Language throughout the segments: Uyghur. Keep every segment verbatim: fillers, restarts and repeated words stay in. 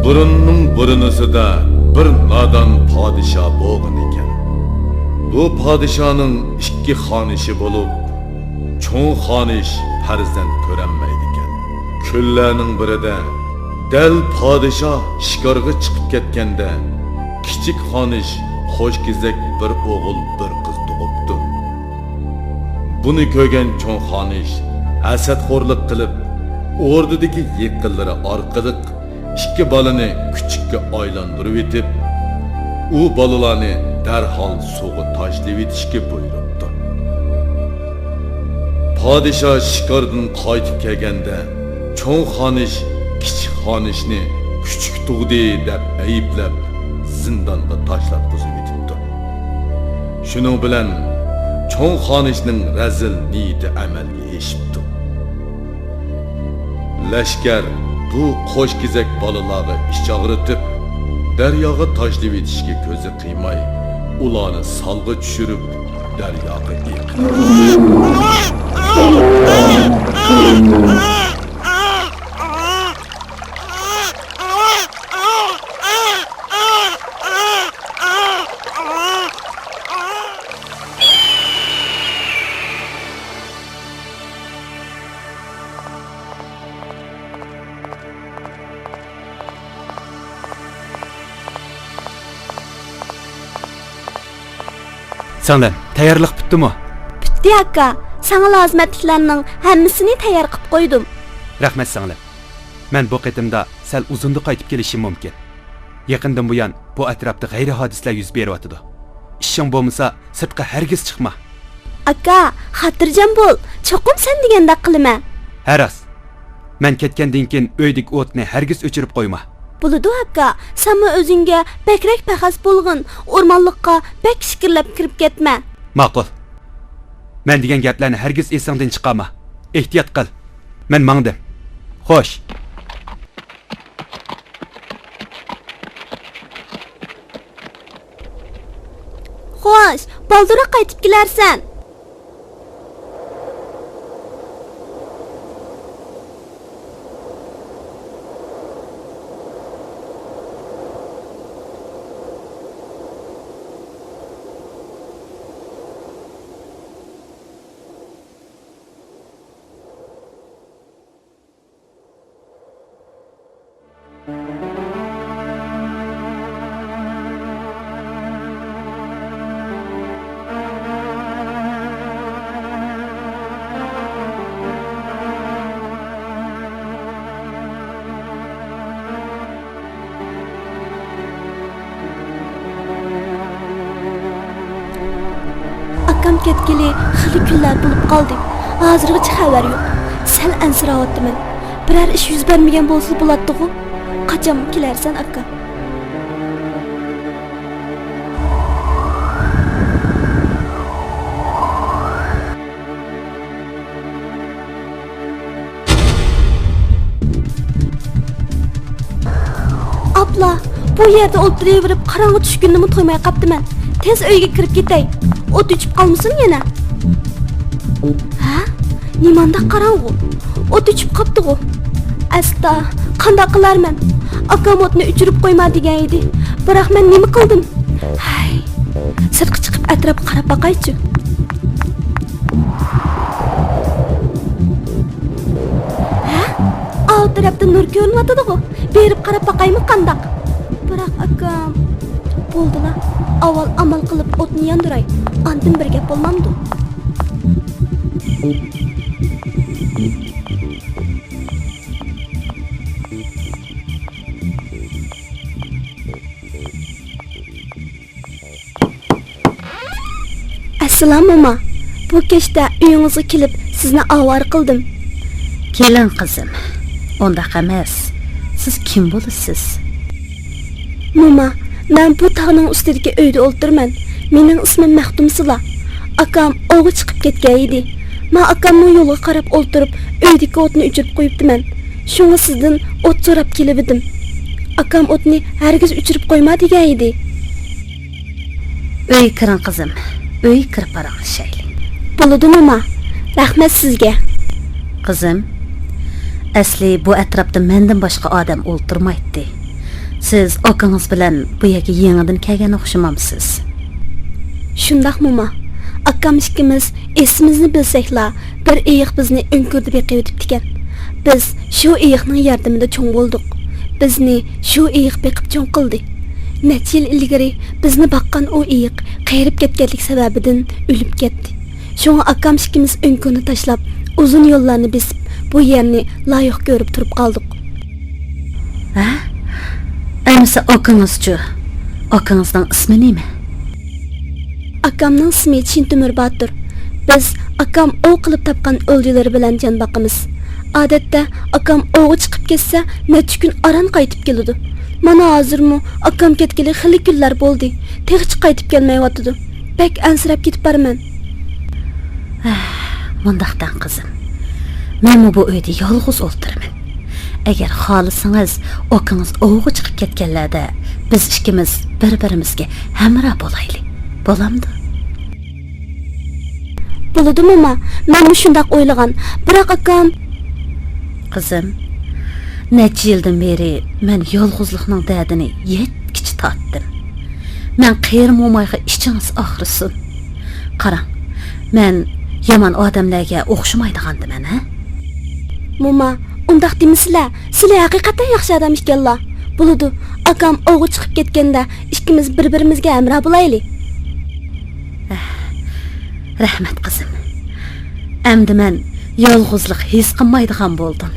بۇرۇننىڭ بۇرۇنىسىدا بىر نادان پادىشاھ بولغان ئىكەن. بۇ پادىشاھنىڭ ئىككى خانىشى بولۇپ، چوڭ خانىش پەرزەنت كۆرەلمەيدىكەن. كۈنلەرنىڭ بىرىدە دەل پادىشاھ شىكارغا چىقىپ كەتكەندە، كىچىك خانىش قوش كېزەك بىر ئوغۇل، بىر قىز تۇغۇپتۇ. بۇنى كۆرگەن چوڭ خانىش ھەسەتخورلۇق قىلىپ، ئوردىدىكى يېقىنلىرى ئارقىلىق ئىككى بالىنى كۈچۈككە ئايلاندۇرۇۋېتىپ، ئۇ بالىلارنى دەرھال سۇغا تاشلىۋېتىشكە بۇيرۇپتۇ. پادىشاھ شىكاردىن قايتىپ كەلگەندە، چوڭ خانىش كىچىك خانىشنى كۈچۈك تۇغدى دەپ ئەيىبلەپ، زىندانغا تاشلاتقۇزۇۋېتىپتۇ. شۇنىڭ بىلەن چوڭ خانىشنىڭ رەزىل نىيىتى ئەمەلگە ئېشىپتۇ. لەشكەر بۇ قوش كېزەك بالىلارغا ئىچ ئاغرىتىپ، دەرياغا تاشلىۋېتىشكە كۆزى قىيماي، ئۇلارنى سالغا چۈشۈرۈپ، دەرياغا ئېقىتىپتۇ. سىڭلىم، تەييارلىق پۈتتىمۇ؟ پۈتتى، ئاكا. ساڭا لازىمەتلىكلەرنىڭ ھەممىسىنى تەييار قىلىپ قويدۇم. رەھمەت، سىڭلىم. مەن بۇ قېتىمدا سەل ئۇزۇندا قايتىپ كېلىشىم مۇمكىن. يېقىندىن بۇيان بۇ ئەتراپتا غەيرىي ھادىسىلەر يۈز بېرىۋاتىدۇ. ئىشىڭ بولمىسا، سىرتقا ھەرگىز چىقما. ئاكا، خاتىرجەم بول، چوقۇم سەن دېگەندەك قىلىمەن. ھە، راست. مەن كەتكەندىن كېيىن ئۆيدىكى ئوتنى ھەرگىز ئۆچۈرۈپ قويما. بولىدۇ، ئاكا. سەنمۇ ئۆزۈڭگە بەكرەك پەخەس بولغىن، ئورمانلىققا بەك ئىچكىرىلەپ كىرىپ كەتمە. ماقۇل. مەن دېگەن گەپلەرنى ھەرگىز ئېسىڭدىن چىقارما. ئېھتىيات قىل. مەن ماڭدىم. خوش. خوش، بالدۇرراق قايتىپ كېلەرسەن. ئاكام كەتكىلى خېلى كۈنلەر بولۇپ قالدى. ھازىرغىچە خەۋەر يوق. سەل ئەنسىرەۋاتىمەن. بىرەر ئىش يۈز بەرمىگەن بولسىلا بولاتتىغۇ. قاچانمۇ كېلەرسەن، ئاكا؟ ئاپلا، بۇ يەردە ئولتۇرۇۋېرىپ قاراڭغۇ چۈشكىنىنىمۇ تويماي قاپتىمەن. تېز ئۆيگە كىرىپ كېتەي. ئوت ئۆچۈپ قالمىسۇن يەنە. ھە؟ نېمانداق قاراڭغۇ؟ ئوت ئۆچۈپ قاپتىغۇ. ئەستا، قانداق قىلارمەن؟ ئاكام ئوتنى ئۆچۈرۈپ قويما دېگەن ئىدى. بىراق مەن نېمە قىلدىم؟ ھەي، سىرتقا چىقىپ ئەتراپقا قاراپ باقايچۇ. ھە؟ ئاۋۇ تەرەپتە نۇر كۆرۈنۈۋاتىدىغۇ. بېرىپ قاراپ باقايمۇ قانداق؟ بىراق ئاكام. بولدىلا، ئاۋۋال ئامال قىلىپ ئوتنى ياندۇراي، ئاندىن بىر گەپ بولمامدۇ؟ ئەسسالام، موما. بۇ كەچتە ئۆيىڭىزگە كېلىپ، سىزنى ئاۋارە قىلدىم. كېلىڭ، قىزىم. ئۇنداق ئەمەس. سىز كىم بولىسىز؟ موما، مەن بۇ تاغنىڭ ئۈستىدىكى ئۆيدە ئولتۇرىمەن. مېنىڭ ئىسمىم مەختۇمسۇلا. ئاكام ئوۋغا چىقىپ كەتكەن ئىدى. مەن ئاكامنىڭ يولغا قاراپ ئولتۇرۇپ، ئۆيدىكى ئوتنى ئۆچۈرۈپ قويۇپتىمەن. شۇڭا سىزدىن ئوت سوراپ كېلىۋىدىم. ئاكام ئوتنى ھەرگىز ئۆچۈرۈپ قويما دېگەن ئىدى. ئۆيگە كىرىڭ، قىزىم. ئۆيگە كىرىپ پاراڭلىشايلى. بولىدۇ، موما. رەھمەت سىزگە. قىزىم، ئەسلى بۇ ئەتراپتا مەندىن باشقا ئادەم ئولتۇرمايتتى. سىز ئاكىڭىز بىلەن بۇ يەرگە يېڭىدىن كەلگەن ئوخشىمامسىز؟ شۇنداق، موما. ئاكام ئىككىمىز ئېسىمىزنى بىلسەكلا، بىر ئېيىق بىزنى ئۆڭكۈردە بېقىۋېتىپتىكەن. بىز شۇ ئېيىقنىڭ ياردىمىدە چوڭ بولدۇق. بىزنى شۇ ئېيىق بېقىپ چوڭ قىلدى. نەچچە يىل ئىلگىرى بىزنى باققان ئۇ ئېيىق قېرىپ كەتكەنلىك سەۋەبىدىن ئۆلۈپ كەتتى. شۇڭا ئاكام ئىككىمىز ئۆڭكۈرنى تاشلاپ، ئۇزۇن يوللارنى بېسىپ، بۇ يەرنى لايىق كۆرۈپ تۇرۇپ قالدۇق. ھە؟ ئەمىسە ئاكىڭىزچۇ؟ ئاكىڭىزنىڭ ئىسمى نېمە؟ ئاكامنىڭ ئىسمى چىن تۆمۈر باتۇر. بىز ئاكام ئوۋ قىلىپ تاپقان ئۆلجىلىرى بىلەن جان باقىمىز. ئادەتتە ئاكام ئوۋغا چىقىپ كەتسە، نەچچە كۈن ئاران قايتىپ كېلىدۇ. مانا ھازىرمۇ ئاكام كەتكىلى خېلى كۈنلەر بولدى. تېخىچە قايتىپ كەلمەيۋاتىدۇ. بەك ئەنسىرەپ كېتىپ بارىمەن. ھە، مۇنداق دەڭ، قىزىم. مەنمۇ بۇ ئۆيدە يالغۇز ئولتۇرىمەن. ئەگەر خالىسىڭىز، ئاكىڭىز ئوۋغا چىقىپ كەتكەنلەردە، بىز ئىككىمىز بىر-بىرىمىزگە ھەمراھ بولايلى. بولامدۇ؟ بولىدۇ، موما. مەنمۇ شۇنداق ئويلىغان. بىراق ئاكام. قىزىم، نەچچە يىلدىن بېرى مەن يالغۇزلۇقنىڭ دەردىنى يەتكۈچە تارتتىم. مەن قېرى مومايغا ئىچىڭىز ئاغرىسۇن. قاراڭ، مەن يامان ئادەملەرگە ئوخشىمايدىغاندىمەن، ھە؟ موما، ئۇنداق دېمىسىلە، سىلى ھەقىقەتەن ياخشى ئادەم ئىكەنلا. بولىدۇ، ئاكام ئوۋغا چىقىپ كەتكەندە ئىككىمىز بىر-بىرىمىزگە ھەمراھ بولايلى. ئەھ، رەھمەت، قىزىم. ئەمدى مەن يالغۇزلۇق ھېس قىلمايدىغان بولدۇم.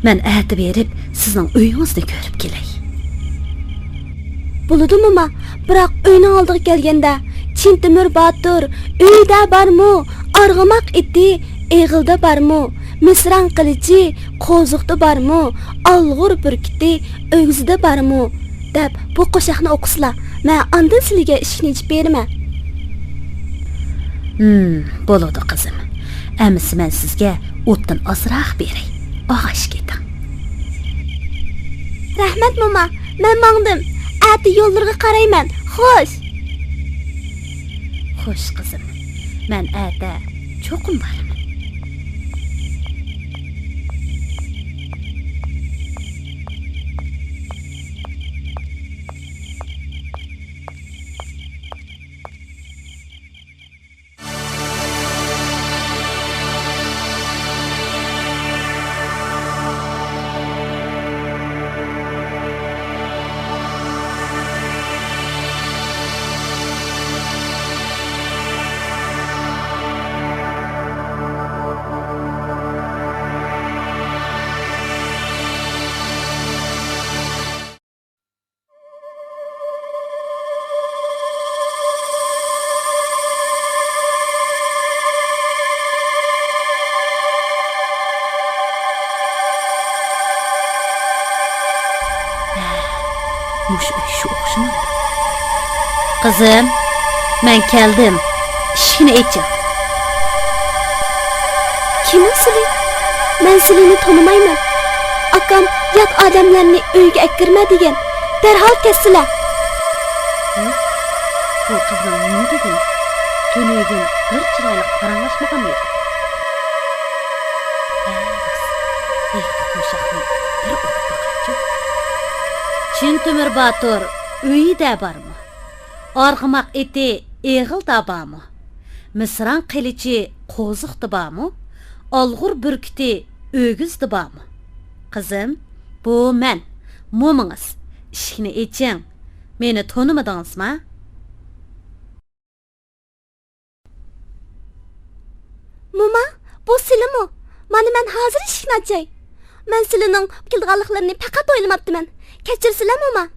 مەن ئەتە بېرىپ سىزنىڭ ئۆيىڭىزنى كۆرۈپ كېلەي. بولىدۇ، موما، بىراق ئۆينىڭ ئالدىغا كەلگەندە، چىن تۆمۈر باتۇر ئۆيدە بارمۇ، ئارغىماق ئېتى ئېغىلدا بارمۇ، مىسران قىلىچى قوزۇقتا بارمۇ، ئالغۇر بۈركۈتى ئۆگزىدە بارمۇ دەپ بۇ قوشاقنى ئوقۇسىلا، مەن ئاندىن سىلىگە ئىشىكنى ئېچىپ بېرىمەن. ھىم، بولىدۇ، قىزىم. ئەمىسە مەن سىزگە ئوتتىن ئازراق بېرەي. ئاغاچ كېتىڭ. رەھمەت، موما. مەن ماڭدىم. ئەتە يوللىرىغا قارايمەن. خوش. خوش، قىزىم. مەن ئەتە چوقۇم بارىمەن. مۇشۇ ئۆي شۇ ئوخشىمامدۇ؟ قىزىم، مەن كەلدىم. ئىشىكنى ئېچىڭ. كىمىڭ سىلى؟ مەن سىلىنى تونۇمايمەن. ئاكام يات ئادەملەرنى ئۆيگە ئەكىرمە دېگەن. دەرھال كەتسىلە. ھە؟ بۇ قىزنىڭ نېمە دېگىنى؟ تۈنۈگۈن بىر چىرايلىق پاراڭلاشمىغان ئىدۇق. ھە، راست. ئېيتۇق مۇشاقنى بىر ئۇرۇپ باقايچۇ. چىن تۆمۈر باتۇر ئۆيىدە بارمۇ؟ ئارغىماق ئېتى ئېغىلدا بارمۇ؟ مىسران قىلىچى قوزۇقتا بارمۇ؟ ئالغۇر بۈركۈتى ئۆگزىدە بارمۇ؟ قىزىم، بۇ مەن، مومىڭىز. ئىشىكنى ئېچىڭ. مېنى تونۇمىدىڭىزما؟ موما، بۇ سىلىمۇ؟ مانا مەن ھازىر ئىشىكنى ئاچاي. مەن سىلىنىڭ كېلىدىغانلىقلىرىنى پەقەت ئويلىماپتىمەن. كەچۈرسىلە، موما.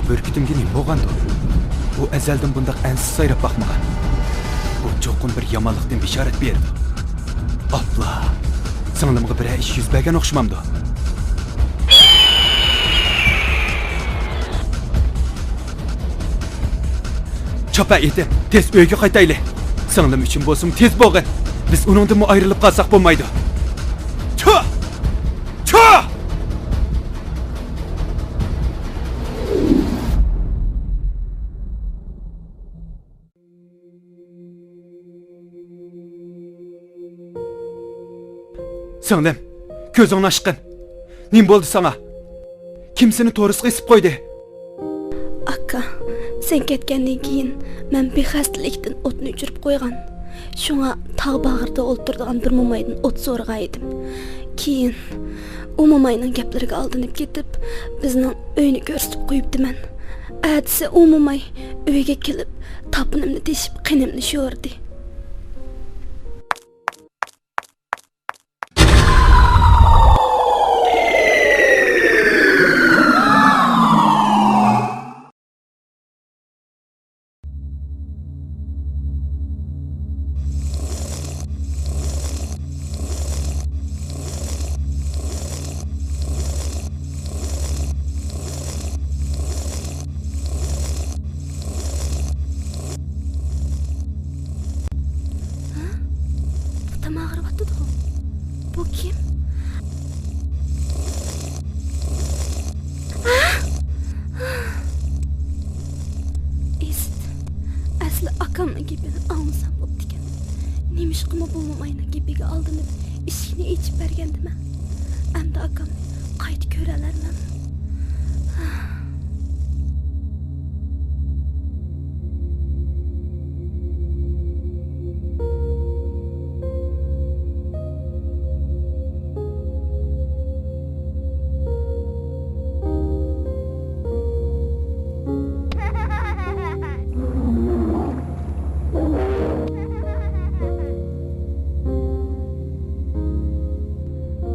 بۈركۈتۈمگە نېمە بولغاندۇ؟ ئۇ ئەزەلدىن بۇنداق ئەنسىز سايراپ باقمىغان. بۇ چوقۇم بىر يامانلىقتىن بېشارەت بېرىدۇ. ئاپلا! سىڭلىمغا بىرەر ئىش يۈز بەرگەن ئوخشىمامدۇ؟ چاپا ئېتىپ، تېز ئۆيگە قايتايلى. سىڭلىم ئۈچۈن بولسىمۇ تېز بولغىن. بىز ئۇنىڭدىنمۇ ئايرىلىپ قالساق بولمايدۇ. چۇ! چۇ! سىڭلىم، كۆزۈڭنى ئاچقىن. نېمە بولدى ساڭا؟ كىم سېنى تورۇسقا ئېسىپ قويدى؟ ئاكا، سەن كەتكەندىن كېيىن مەن بىخەستەلىكتىن ئوتنى ئۆچۈرۈپ قويغان. شۇڭا تاغ باغرىدا ئولتۇرىدىغان بىر مومايدىن ئوت سورىغان ئىدىم. كېيىن ئۇ موماينىڭ گەپلىرىگە ئالدىنىپ كېتىپ، بىزنىڭ ئۆينى كۆرسىتىپ قويۇپتىمەن. ئەتىسى ئۇ موماي ئۆيگە كېلىپ، تاپىنىمنى تېشىپ، قېنىمنى شوردى. ھە؟ بۇ تاماق ئاغرىۋاتىدۇ. بۇ كىم؟ ئىسىت، ئەسلى ئاكامنىڭ گېپىنى ئاڭلىسام بوپتىكەن. نېمىشقىمۇ بۇ موماينىڭ گېپىگە ئالدىنىپ، ئىشىكنى ئېچىپ بەرگەندىمەن؟ ئەمدى ئاكامنى قايتا كۆرەلەرمەنمۇ؟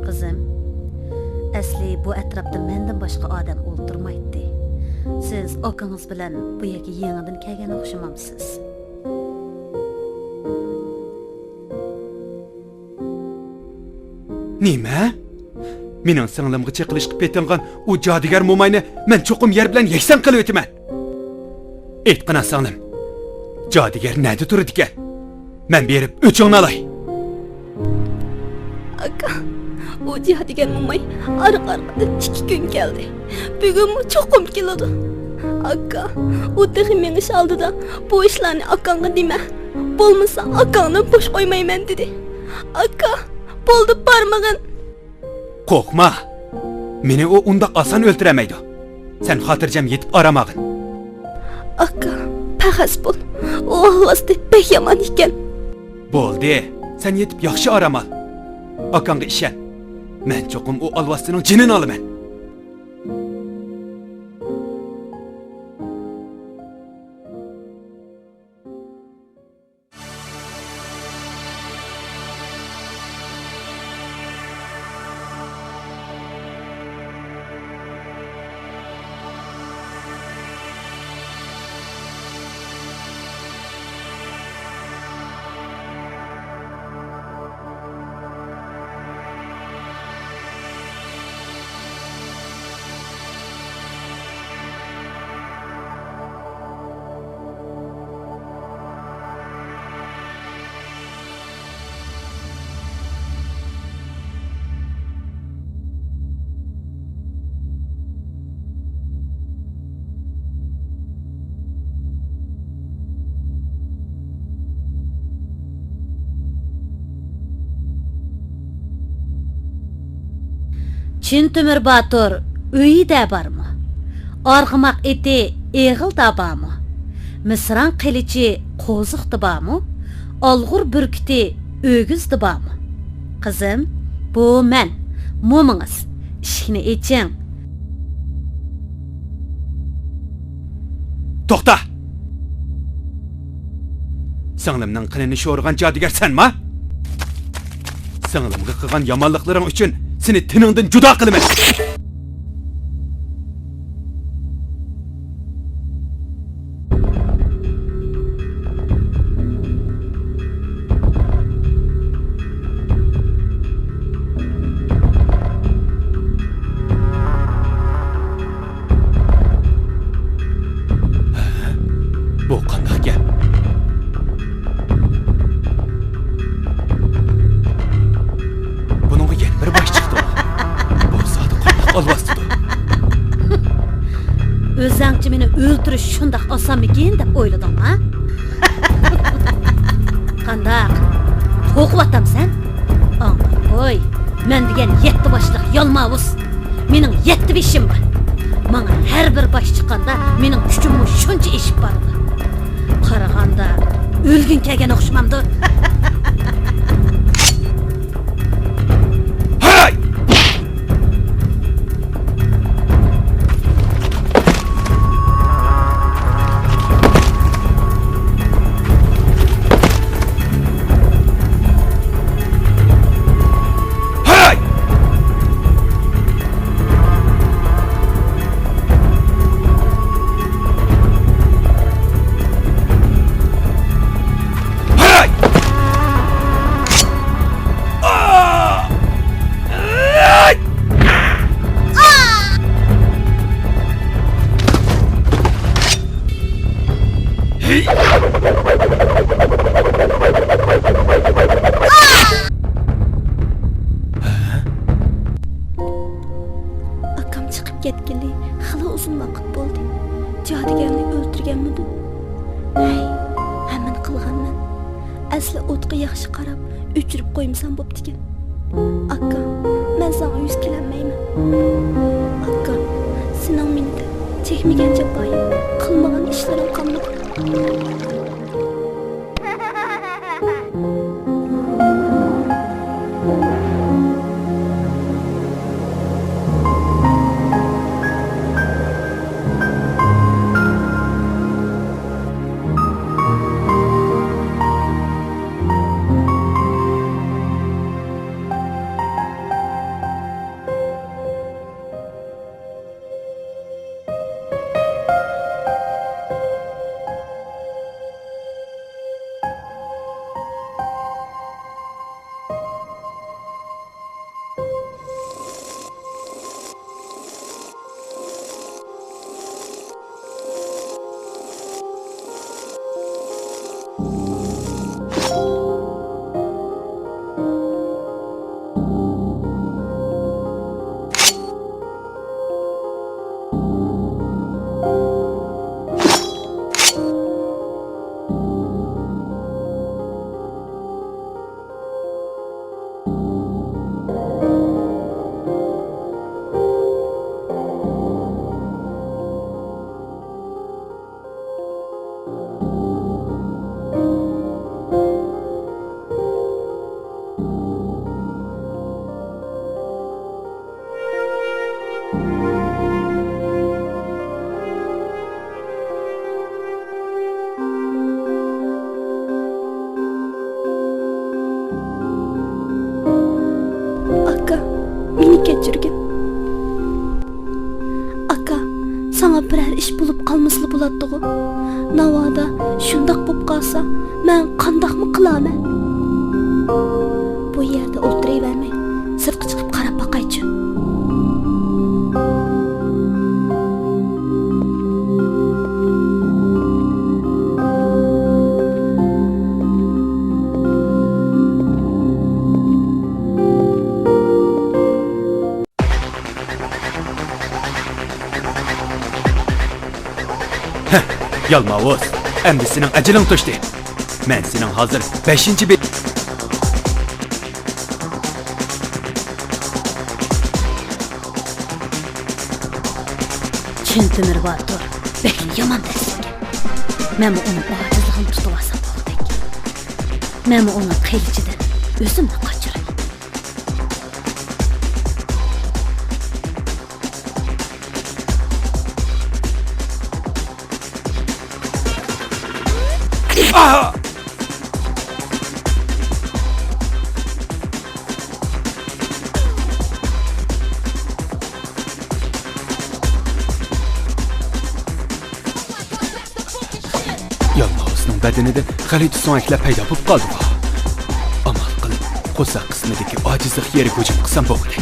قىزىم، ئەسلى بۇ ئەتراپتا مەندىن باشقا ئادەم ئولتۇرمايتتى. سىز ئاكىڭىز بىلەن بۇ يەرگە يېڭىدىن كەلگەن ئوخشىمامسىز؟ نېمە؟ مېنىڭ سىڭلىمغا چېقىلىشقا پېتىنغان ئۇ جادۇگەر موماينى مەن چوقۇم يەر بىلەن يەكسان قىلىۋېتىمەن. ئېيتقىنا سىڭلىم، جادۇگەر نەدە تۇرىدىكەن؟ مەن بېرىپ ئۆچۈڭنى ئالاي. ئاكا، ئۇ جادۇگەر موماي ئارقا-ئارقىدىن ئىككى كۈن كەلدى. بۈگۈنمۇ چوقۇم كېلىدۇ. ئاكا، ئۇ تېخى مېڭىش ئالدىدا بۇ ئىشلارنى ئاكاڭغا دېمە. بولمىسا ئاكاڭنى بوش قويمايمەن دېدى. ئاكا، بولدى بارمىغىن. قورقما. مېنى ئۇ ئۇنداق ئاسان ئۆلتۈرەلمەيدۇ. سەن خاتىرجەم يېتىپ ئارام ئالغىن. ئاكا، پەخەس بول. ئۇ ئالۋاستى بەك يامان ئىكەن. بولدى. سەن يېتىپ ياخشى ئارام ئال. ئاكاڭغا ئىشەن. مەن چوقۇم ئۇ ئالۋاستىنىڭ جېنىنى ئالىمەن. چىن تۆمۈر باتۇر ئۆيىدە بارمۇ؟ ئارغىماق ئېتى ئېغىلدا بارمۇ؟ مىسران قىلىچى قوزۇقتا بارمۇ؟ ئالغۇر بۈركۈتى ئۆگزىدە بارمۇ؟ قىزىم، بۇ مەن، مومىڭىز. ئىشىكنى ئېچىڭ. توختا! سىڭلىمنىڭ قېنىنى شورىغان جادۇگەر سەنما؟ سىڭلىمغا قىلغان يامانلىقلىرىڭ ئۈچۈن سېنى تېنىڭدىن جۇدا قىلىمەن. مېنى ئۆلتۈرۈش شۇنداق ئاسانمىكىن دەپ ئويلىدىڭما؟ قانداق؟ قورقۇۋاتامسەن؟ ئاڭلاپ قوي، مەن دېگەن يەتتە باشلىق يالماۋۇز. مېنىڭ يەتتە بېشىم بار. ماڭا ھەر بىر باش چىققاندا مېنىڭ كۈچۈممۇ شۇنچە ئېشىپ بارىدۇ. قارىغاندا ئۆلگۈڭ كەلگەن ئوخشىمامدۇ؟ ھاي! ھاي! ھاي! ئاكام چىقىپ كەتكىلى خېلى ئۇزۇن ۋاقىت بولدى. جادۇگەرنى ئۆلتۈرگەنمىدىم؟ ھەي، ھەممىنى قىلغانمەن. ئەسلى ئوتقا ياخشى قاراپ، ئۆچۈرۈپ قويمىسام بوپتىكەن. ئاكا، مەن ساڭا يۈز كېلەلمەيمەن. ئاكا، سېنىڭ مېنى دەپ چەكمىگەن جاپايىم، قىلمىغان ئىشلىرىم قالمىدى. ئاكا، مېنى كەچۈرگىن. ئاكا، ساڭا بىرەر ئىش بولۇپ قالمىسىلا بولاتتىغۇ؟ ناۋادا شۇنداق بولۇپ قالسا، مەن قانداقمۇ قىلارمەن؟ بۇ يەردە ئولتۇرۇۋەرمەي، سىرتقا چىقىپ قاراپ باقايچۇ. ھە، يالماۋۇز، ئەمدى سېنىڭ ئەجىلىڭ توشتى. مەن سېنىڭ ھازىر بەشىنچى بې- چىن تۆمۈر باتۇر بەكلا يامان دەرسلىككەن. مەنمۇ ئۇنىڭ ئاجىزلىقىنى تۇتۇۋالسام بولغۇدەك. مەنمۇ ئۇنىڭ قىلىچىدىن ئۆزۈمنى قاچۇراي. يالماۋۇزنىڭ بەدىنىدە غەلىتە سۆڭەكلەر پەيدا بولۇپ قالدىغۇ. ئامال قىلىپ، قورساق قىسمىدىكى ئاجىزلىق يېرىگە ھۇجۇم قىلسام بولغۇدەك.